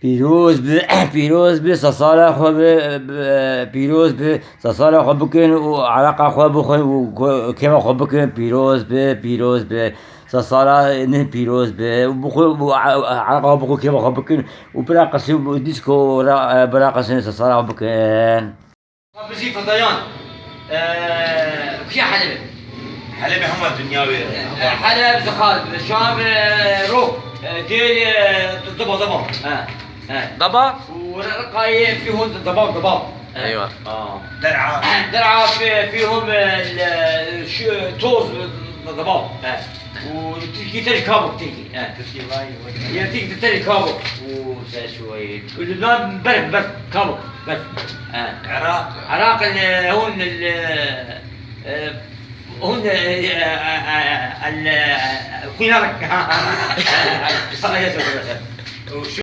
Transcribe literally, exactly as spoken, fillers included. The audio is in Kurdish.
Pîroz bi, pîroz bi, sesala xwe bi, bi, pîroz bi, sesala xwe bikin û ereqa xwe bixwin û ko-, kêfa xwe bikin, pîroz bi, pîroz bi, sesala ne pîroz bi, û bixwe, û e-, e-, ereqa xwe bixwe, kêfa xwe bikin û biraqesin û dîsko ra-, e, biraqesin, sesala xwe bikin. Bizî Fedayan. Ee, kuya Helebê? Helebê hema dinya wê. Heleb, Zixar, Şam, e, Rok, e, Dêr, e, Diba, Diba. He, he. Diba? Û Riqayê fî hûn Diba, Diba. Eywa. Aa. Der'a. Der'a fî, fî hûn, e, le, şu, toz, e, Diba. He. Û Tirkî te jî kabok Tirkî. He. Tirkî vay, vay. Ya Tirkî te jî kabok. Û se şuwayê. Û Lubnan berf, berf, kabok, berf. He. Iraq. Iraq, e, hûn, e, e, hûn, e, e, e, e, el, e, xwînarik. Û şu